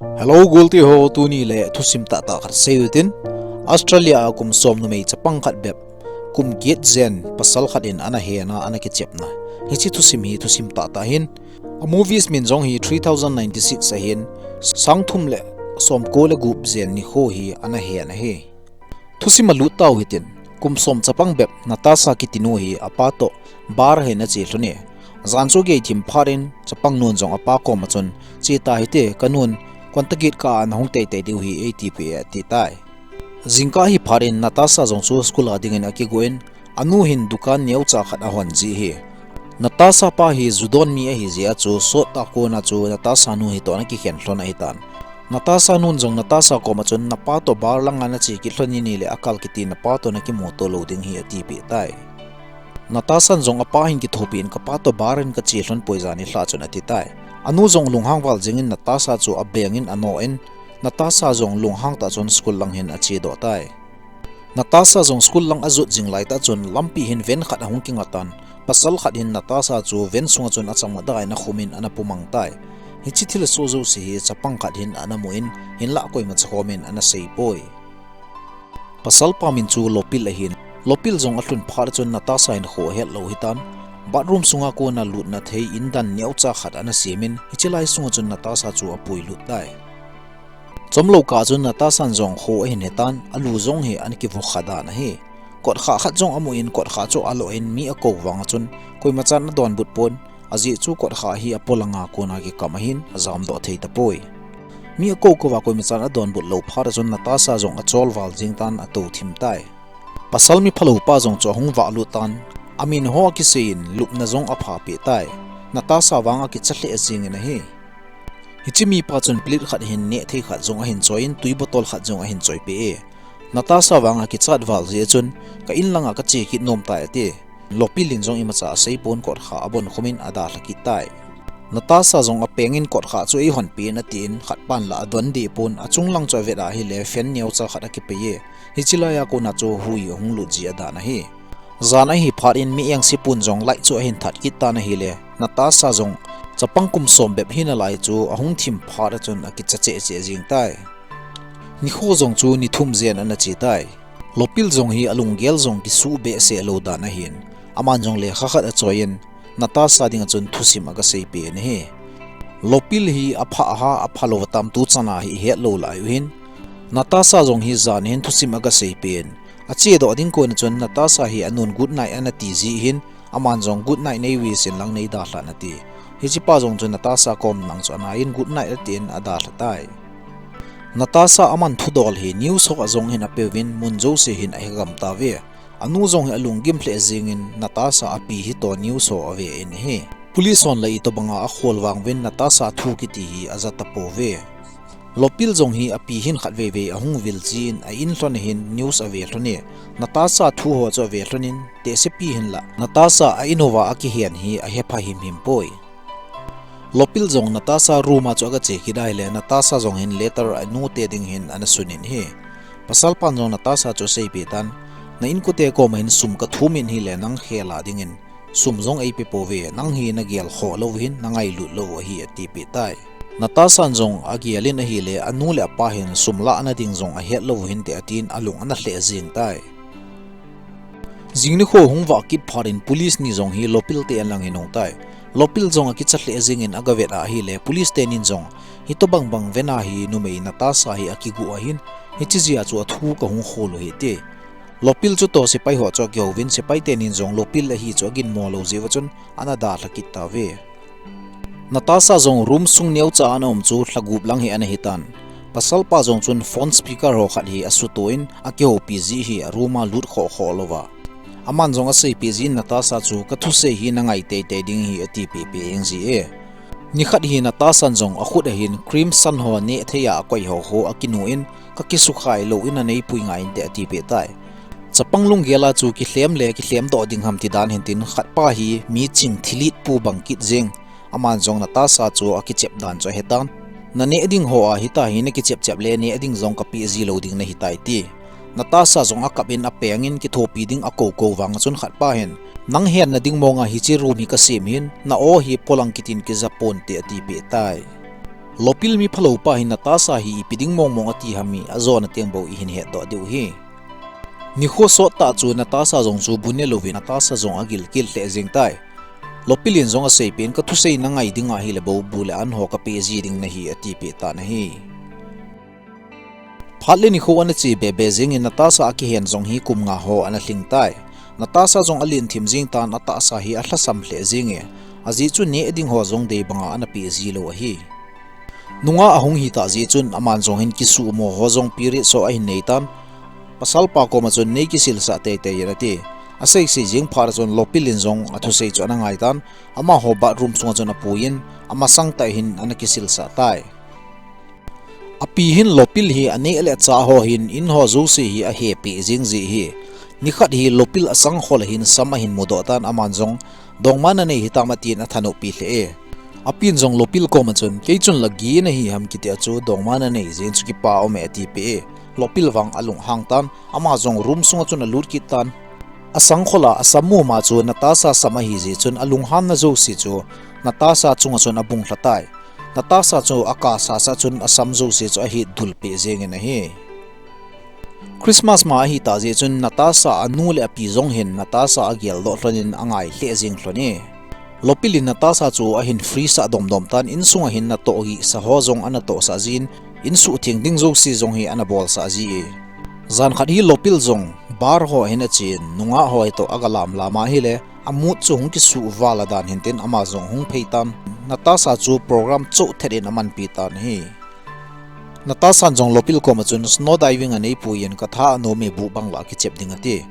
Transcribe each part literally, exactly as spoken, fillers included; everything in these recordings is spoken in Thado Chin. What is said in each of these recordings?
Hello, golti ho, tuni le thusim tahtah khat seiyu hitin. Australia a kum som numei chapang khat bep, kum get jen pasal khat in ana hena, ana kichepna, hiche thusim hi thusim tahtah ahin. A movies min jong hi three thousand ninety-six ahin, sang thum le som ko le gup jen nikho hi ana hena ahi. Thusim a lut tau hitin, kum som chapang bep Natasha kitinu hi apa toh bar hin ache lhon e. Jan chu gei thim phat in chapang nun jong apa koma chun, "Che ta hite, kanun Quantico kah a nahung teitei diu ahi," eiti peh e, ati tai. Jingkah hi phat in Natasha jong chu school a dingin akigo in, anu hin dukan neocha khat ahon ji ahi. Natasha pa hi ju don mi ahi jeh a chu, sot tah kona chu Natasha nu hitoh ana kikhen lhon ahitan. Natasha nun jong Natasha koma chun, "Napa toh bar langa nache kit lhon in ahile, akal kiti napa toh nakimuto lou ding ahi," ati peh tai. Natasha jong apa hin kithopi in, "Kapa toh bar in kache lhon poi, jan nilhah chun," ati tai. Anu jong lunghang val jingin Natasha chu abeng in ano in, Natasha jong lunghang tah chun school lang hin ache doh tai. Natasha jong school lang ajot jing lai tah chun lampi hin van khat ahung kinga tan, pasal khat hin Natasha chu van sunga chun achang mada in akhum in ana pumang tai. Hiche thilsoh jouse hi chapang khat hin ana mu in, hinlah koima chakhom in ana sei poi. Pasal pa min chu Lopil ahin. Lopil jong alhun phat chun Natasha hin kho ahet lou ahitan. Bathroom sunga kona lutna thei indan neocha khat ana sem in, hiche lai sunga chun Natasha chu apui lut tai. Chomlou kah chun Natasha jong kho ahin hetan, alu jong hi ana kivu kha dan ahi. Kotkhah khat jong amu in, kotkhah chu alo in mi akou vang a chun, koima chan adonbut pon, ajeh chu kotkhah hi apolang a kona kikam ahin, ajam doh thei tapoi. Mi akou kou va koima chan adonbut lou phat a chun Natasha jong achol val jing tan, atou thim tai. Pasal mi phalou pa jong chu ahung vah lut tan, amin ho akisei in lupna jong apha peh tai. Natasha vang akicha lheh jing in ahi. Hiche mipa chun plate khat hin neh thei khat jong ahin choi in, tui bottle khat jong ahin choi peh e. Natasha vang akichat val jeh a chun, "Ka in langa kache kit nom tai," ati. Lopil in jong imacha asei pon, kotkhah abon khum in adalha kit tai. Natasha jong apeng in, "Kotkhah chu eihon peh in," ati in, khat pan la adon deh pon, achung lang chu avet ahile, fan neocha khat akipei e. Hiche lai a kona chu hui ahung lut ji adan ahi. Jan ahi phat in mi engse pon jong light chu ahin that kit tan ahile, Natasha jong chapang kum som bep hina lai chu ahung thim phat a chun akicha cheh cheh jing tai. Nikho jong chu ni thum jen ana che tai. Lopil jong hi alunggel jong kisuh behseh lou dan ahin, aman jong lekha khat achoi in, Natasha dinga chun thusim aga seipeh in ahi. Lopil hi apha ham aphalou ham tu chan a hi ihet lou lai u hin. Natasha jong hi jan hin thusim aga seipeh in, ache doh ding kona chun Natasha hi anun good night ana ti jeh hin, aman jong good night nei wish in lang nei dalha in ati. Hiche pa jong chun Natasha kom lang chu ana in good night ati in adalha tai. Natasha aman thudol hi news ho a jong hin apeuvin, mun jouse hin ahegam tauve. Anu jong hi alunggim lheh jingin Natasha api hitoh news ho ave in ahi. Police hon la itobanga akhol vang uvin Natasha thu kiti hi aja tapouve. Lopil jong hi api hin khatvei vei ahung vil jin a in lhon hin news ave lhon e. Natasha thu ho chu ave lhon in, tehsepi hin la Natasha a in uva akihen hi ahepha himhim poi. Lopil jong Natasha room a chu aga che kit ahile, Natasha jong hin letter anu te ding hin ana sun in ahi. Pasal pan jong Natasha chu aseipeh tan, "Na inkote koma hin sum kathum in ahile, nang khel a dingin sum jong eipe pouve, nang hi nagel khoh lou hin, nangailut lou ahi," atipeh tai. Natasha jong agel in ahile, anu le apa hin sum lahna ding jong ahet lou hinte atin alung ana lheh jing tai. Jing nikho hung vah kit phat in police ni jong hi Lopil te in lang hin ahung tai. Lopil jong akicha lheh jingin aga vet ahile, police tenin jong, "Hitobang bang van a hi numei Natasha hi akigu ahin, hiche jeh a chu athu kahung khol u ahi," ati. Lopil chutoh sepai ho chu akihouvin, sepai tenin jong Lopil ahi chu aginmo lou jeh uva chun ana dalha kit tauve. Natasha jong room sung neocha a ana um chu lha gup lang hi ana hitan. Pasal pa jong chun phone speaker ho khat hi asuto in akihoupi jeh hi a room a lut khoh khoh louva. Aman jong aseipeh jin Natasha chu, "Kathusei hi nangai teitei ding ahi," atipeh peh jeng ji e. Nikhat hi Natasha jong akhut ahin cream san ho neh thei a akoi ho ho akinu in, "Kakisukhai lou in aneipui ngai inte," atipeh tai. Chapang lunggel a chu kilhem le kilhem doh ding ham tidan hintin khatpa hi mi ching thilit pu bang kit jeng. Aman jong Natasha chu akichep dan chu ahetan. "Naneh ding ho a hita hi nakichep chep le neh ding jong kapeh ji lou ding nahitai," ati. Natasha jong akap in apeng in kithopi ding akou kou vang a chun khatpa hin, "Nang henna ding monga hiche room hi kasem hin, na-o hi polang kitin kija ponte," atipeh tai. Lopil mi phalou pa hi Natasha hi ipi ding mong mong ati ham hi ajona teng bou ihin hetdoh diu hi. Nikho sot tah chu Natasha jong chu bu ne louvin Natasha jong agil kil lheh jeng tai. Lopil in jong asei pen, ka thusei na ngai ding ahile bou bu le an ho ka pe ji ding nahi ati peh tan ahi. Phat le nikho ana che be be jeng in Natasha akihen jong hi kum nga ho ana lhing tai. Natasha jong alen thim jeng tan, atahsa hi alhasam lheh jeng e. Ajeh chu neh ding ho jong dei banga ana pe ji lou ahi. Nungah ahung hi tah jeh chun aman jong hin kisuhmo ho jong period so ahin nei tan. Pasal pa koma chun nei kisilsah tei tei in ati. Asei sei jeng phat chun Lopil in jong athusei chu ana ngai tan. Amaho bathroom sunga chun apuiyin, amasang tah hin ana kisilsah tai. Api hin Lopil hi aneh le achah ho hin in ho jouse hi ahe peh jeng ji hi. Nikhat hi Lopil asangkhol a hin sam ahin mudoh tan, aman jong dongma nanei hitam atin athanop pi lheh e. Apin jong Lopil koma chun, kei chun la gi nahi ham kiti a chu dongma nanei jeng chu kipa um e ati peh e. Lopil vang alunghang tan, ama jong room sunga chun alut kit tan. Asangkhol a asam muma chu Natasha sam ahi jeh chun alunghanna jouse chu Natasha chunga chun abung lha tai. Natasha chu akasa sa chun asam jouse chu ahet dul peh jeng in ahi. Christmas ma ahi tah jeh chun Natasha anu le api jong hin Natasha ageldoh lhon in angai lheh jeng lhon e. Lopil in Natasha chu ahin free sah dom dom tan, insunga hin natoh gih sa ho jong ana tohsah jin, insuhtheng ding jouse jong hi ana bolsah ji e. Jan khat hi Lopil jong bar ho hin achen, nungah ho hi toh aga lam lam ahile, a mood chu hung kisuh val a dan hin tin ama jong hung phei tan, Natasha chu program choh thet in amanpi tan ahi. Natasha in jong Lopil koma chun snow diving anei puiyin ka tha anom e, bu bang lah kichep ding ati.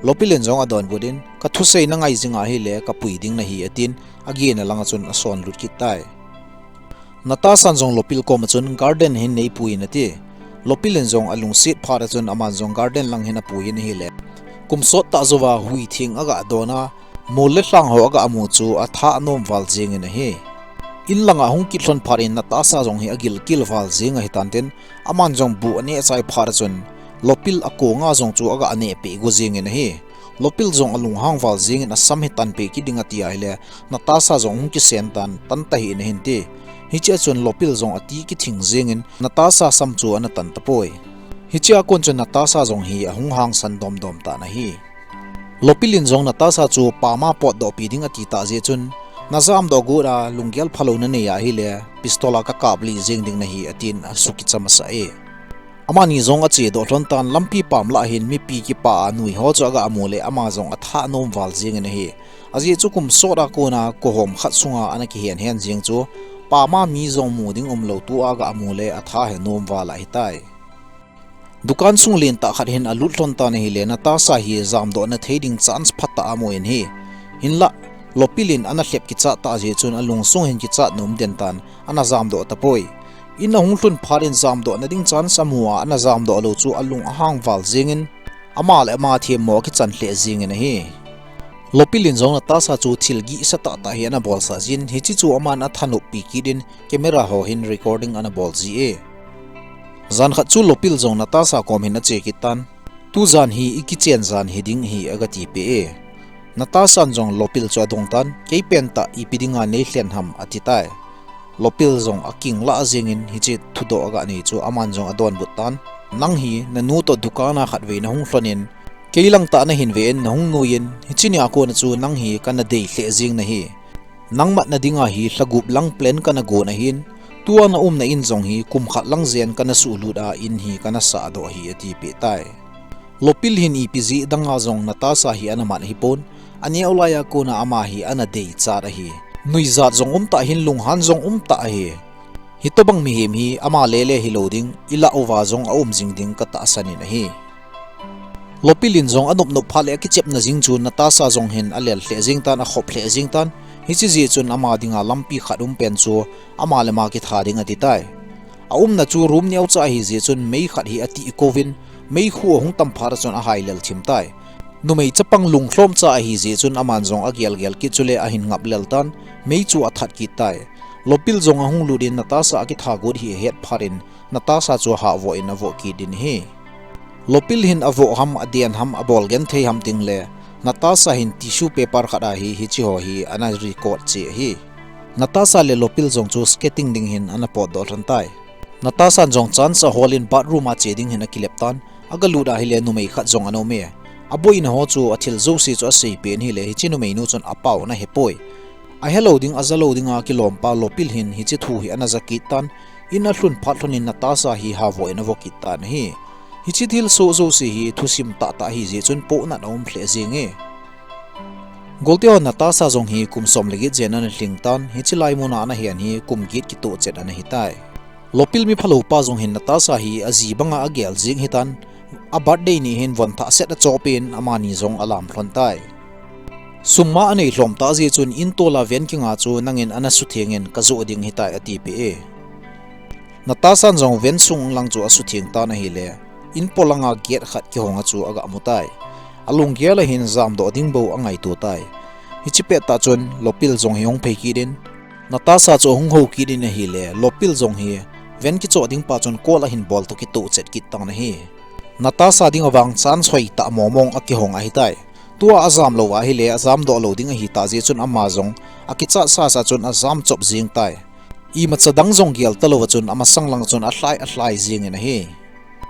Lopil in jong adonbut in, ka thusei na ngai jing ahile ka pui ding nahi atin, agena langa chun ason lut kit tai. Natasha in jong Lopil koma chun garden hin nei puiyin ati. Lopil in jong alungset phat a chun aman jong garden lang hin apuiyin ahile, kum sot tah jouva hui theng aga don a, mol le lhang ho aga mu chu atha anom val jeng in ahi. In langa hung kit lhon phat in Natasha jong hi agil kil val jeng ahi tan tin, aman jong bu aneh chai phat a chun Lopil akonga jong chu aga neh peh go jeng in ahi. Lopil jong alunghang val jeng in asam hi tan peh kit ding ati ahile, Natasha jong hung kisen tan, tan tahih in ahin ti. Hichea chun Lopil jong ati kithing jeng in Natasha sam chu ana tan tapoi. Hichea kon chun Natasha jong hi ahung hangsan dom dom tan ahi. Lopil in jong Natasha chu pama potdoh pi ding ati tah jeh chun, na jamdoh got a lunggel phalou nanei ahile, pistol a ka kap lih jeng ding nahi atin asukicha masa e. Amani jong achedoh lhon tan, lampi pam lah hin mipi kipa a nui ho chu aga mu le ama jong atha anom val jeng in ahi. Ajeh chu kum sot a kona kohom khat sunga ana kihen hen jeng chu, pama mi jong mu ding umlou tua aga mu le atha hi anom val ahitai. Dukan sung lentah khat hin alut lhon tan ahile, Natasha hi jamdoh na thei ding chance phatah amu in ahi. Hinlah, Lopil in ana lhep kichat tah jeh chun alungsung hin kichat nom den tan, ana jamdoh tapoi. In ahung lhun phat in jamdoh na ding chance amu a, ana jamdoh lou chu alung ahang val jeng in, ama le ama themmo akichan lheh jeng in ahi. Lopil in jong Natasha chu thil gihsa tah tah hi ana bolsah jin, hiche chu aman athanop pi kit in, camera ho hin recording ana bol ji e. Jan khat chu Lopil jong Natasha kom hin ache kit tan, tujan hi ikichen jan hiding ahi aga ti peh e. Natasha in jong Lopil chu adong tan, kei pentah ipi dinga nei lhen ham ati tai. Lopil jong aking lah jeng in hiche thudoh aga nei chu aman jong adonbut tan, nang hi nanu toh dukan a khatvei nahung lhon in, kei langtah nahin ve in nahung nui in, hiche nia kona chu nang hi kana dei lheh jeng nahi. Nang matna dinga hi lha gup lang plan kana gon ahin, tua na umna in jong hi kum khat lang jen kana suhlut a, in hi kana sahdoh ahi ati peh tai. Lopil hin ipi jeh danga jong Natasha hi ana mat ahipon, aneo laiya kona ama hi ana deichat ahi. Nuijat jong umtah ahin, lunghan jong umtah ahi. Hitobang mihem hi ama lele hilou ding, ilah uva jong aum jing ding katahsan in ahi. Lopil in jong anop nop phat le akichepna jing chu Natasha jong hin alel lheh jeng tan, akhop lheh jeng tan, hiche jeh chun ama dinga lampi khat um pen chu ama le ama kitha ding ati tai. Aumna chu room neocha ahi jeh chun mei khat hi atih kouvin, meikhu ahung tam phat a chun ahai lel thim tai. Numei chapang lunglhomcha ahi jeh chun aman jong agel gel kit chule ahin ngap lel tan, mei chu athat kit tai. Lopil jong ahung lut in Natasha akitha got hi ahet phat in Natasha chu ahahvoh in avoh kit in ahi. Lopil hin avoh ham, aden ham, abol genthei ham tingle, Natasha hin tissue paper khat a hi hiche ho hi ana record cheh ahi. Natasha le Lopil jong chu skating ding hin ana potdoh lhon tai. Natasha jong chance ahol in bathroom a che ding hin akilep tan, agalut ahile numei khat jong ana um e. Aboina ho chu athil jouse chu asei pen hile, hiche numeinu chun apao ana hepoi. Ahelou ding, ajalou dinga kilompa Lopil hin hiche thu hi ana ja kit tan, in alhun phat lhon in Natasha hi havoh in avo kit tan ahi. Hiche thilsoh jouse hi thusim tahtah ahi jeh chun pohnat aum lheh jenge. Golte hon Natasha jong hi kum som le get jen ana lhing tan, hiche lai muna ana hen hi kum get kitoh chet ana hitai. Lopil mi phalou pa jong hin Natasha hi aji banga agel jing hitan, a birthday ni hin von thah set achoh pen amani jong alam lhon tai. Sum ma anei lhom tah jeh chun in tola van kinga chu nangin ana suthengin kajoh ding hitai atipeh e. Natasha jong van sung lang chu asutheng tan ahile, in polanga gate khat kihonga chu agamu tai. Alunggel a hin jamdoh ding bou angaito tai. Hiche pettah chun Lopil jong hi hung phei kit in, Natasha chu ahung hou kit in ahile, Lopil jong hi van kichoh ding pa chun call ahin bol toh kitoh chet kit tan ahi. Natasha dinga vang chance hoitah momong akihong ahitai. Tua ajamlou ahile, ajamdoh lou ding ahitah jeh chun ama jong akichat sasa chun ajam chop jeng tai. Imacha dang jong gel talouva chun amasang lang chun alhai alhai jengin ahi.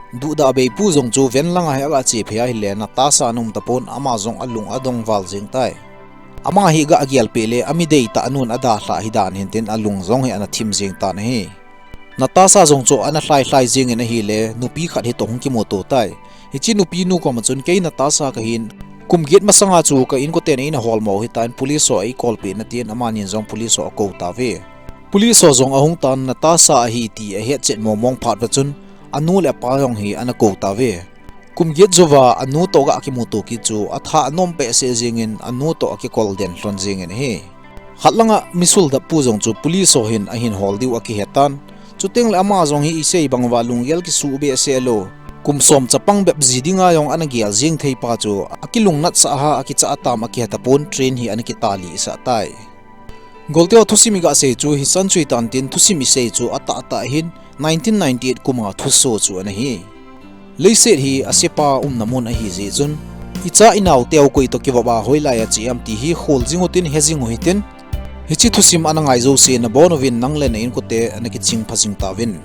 Duhdah beipu jong chu van langa hi agache phei ahile, Natasha ana um tapon, ama jong alung adong val jeng tai. Ama hi gah gelpeh le, ami deitah anun adalhah hidan hintin alung jong hi ana thim jeng tan ahi. Natasha jong chu ana lhai lhai jengin ahile, nupi khat hitoh hung kimuto tai. Hiche nupinu koma chun, kei Natasha kahin, kum get masanga chu ka inkoten eina holmo hitan, police ho eikolpeh in atin, amanin jong police ho akou tauve. Police ho jong ahung tan, Natasha ahi ti ahetchet momong phat uva chun, anu le apa jong hi ana kou tauve. Kum get jouva anu toh gah kimuto kit chu atha anom behseh jengin anu toh akikol den lhon jengin ahi. Khat langa misoldap pu jong chu police ho hin ahin hol diu akihe tan. Chutengle ama jong hi isei banguva lunggel kisuh behseh lou, kum som chapang bep ji dinga jong ana gel jeng thei pa chu akilungnatsah a, akichat atam akihe tapon, train hi ana kitalih sah tai. Golte ho, thusim igah sei chu hichan chu hitan tin, thusim isei chu atahtah hin nineteen ninety-eight kuma thuso chu ana hi. Leiset hi asepa umna mun ahi jeh chun, icha inao teu koi toh kivop a hoilai a che em ti hi kholjing utin, hejing u hitin. Hiche thusim ana ngai jouse nabon uvin nang le na inkote ana kiching pha jing tauvin.